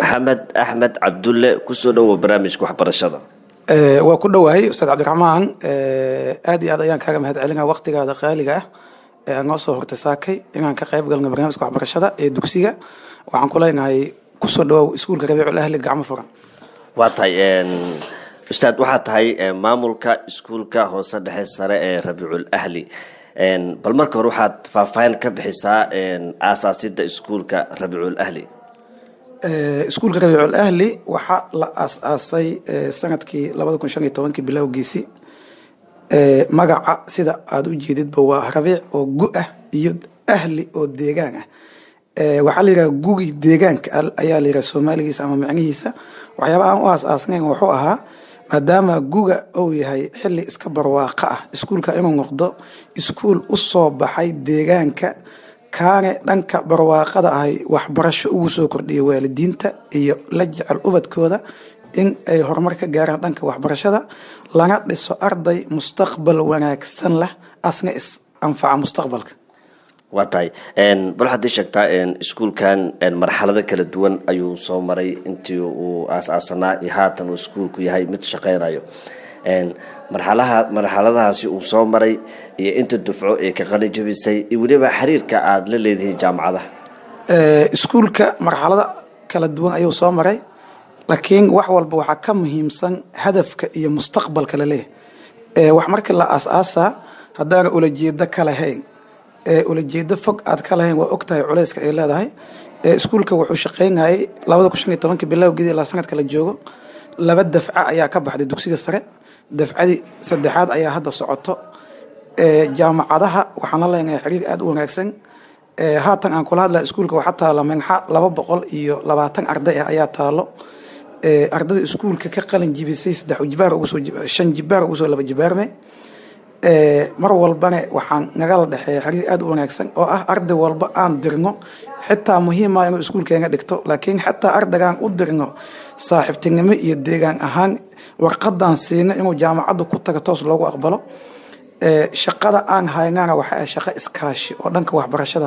Maxamed Axmed Cabdulle, kusoo dhowo barnaamijka waxbarashada. Waa ku dhowahay, Ustaad Cabdiraxmaan. Aad iyo aad ayaan kaaga mahad celinaa waqtigaada qaaliga ah ee aad noo soo hortay saakay inaan ka qayb galno barnaamijka waxbarashada ee dugsiga. Waxaan ku leenahay, kusoo dhawow iskuulka Rabiicul Ahli, gacmo furan. Waa tahay, ustaad. Waxaa tahay maamulka iskuulka hoose, dhexe, sare ee Rabiicul Ahli. Bal marka hore waxaad faahfaahin ka bixisaa aasaasida iskuulka Rabiicul Ahli. Iskuulka Rabiicul Ahli waxaa la aas-aasay sanadkii 2015-kii bilowgiisii. Magaca sida aada u jeedidba waa Rabiic oo gu ah iyo Ahli oo deegaan ah. Waxaa la yidhaha gugi deegaanka ayaa la yidhaha Soomaaligiisa ama macnihiisa. Waxyaabaha aan u aas-aasnayn wuxuu ahaa, maadaama guga uu yahay xilli iska barwaaqo ah, iskuulka inuu noqdo iskuul u soo baxay deegaanka, kaane dhanka barwaaqada ahay waxbarasho ugu soo kordhiya waalidiinta iyo la jecel ubadkooda in ay horumar ka gaaraan dhanka waxbarashada, lana dhiso arday mustaqbal wanaagsan leh, asna is anfaca mustaqbalka. Waa tahay. Bal waxaad ii sheegtaa, iskuulkan marxalado kala duwan ayuu soo maray intii uu aas-aasanaa iyo haatan uu iskuulku yahay mid shaqeynayo. Marxalaha marxaladahaasi uu soo maray iyo inta dufco ee ka qalin jabisay iyo weliba xiriirka aada la leedihiin jaamacadaha. Iskuulka marxalado kala duwan ayuu soo maray, laakiin wax walba waxaa ka muhiimsan hadafka iyo mustaqbalka laleeyahay. Wax markii la aas-aasaa, haddaana ulajeedo ka lahayn, ulajeedo fog aad ka lahayn, waa ogtahay culeyska ay leedahay. Iskuulka wuxuu shaqeynayay 2015-kii bilowgeedii ilaa sanadka la joogo. Laba dafca ayaa ka baxday dugsiga sare, dafcadii saddexaad ayaa hadda socoto. Jaamacadaha waxaan la leenahay xiriir aada u wanaagsan. Haatan aan kula hadlaya, iskuulka waxaa taala minxa 220 arday ah ayaa taalo. Ardayda iskuulka ka qalin jibisay saddex jibaar ugu soo, shan jibaar ugu soo laba jibaarme. Mar walbana waxaan nagala dhexeeya xiriir aada u wanaagsan oo ah arday walba aan dirno, xitaa muhiima inuu iskuulkeena dhigto, laakiin xataa ardaygaan u dirno saaxiibtinimo iyo deegaan ahaan warqadan siino inuu jaamacadda ku tago, toos loogu aqbalo. Shaqada aan haynana waxa shaqo iskaashi oo dhanka waxbarashada.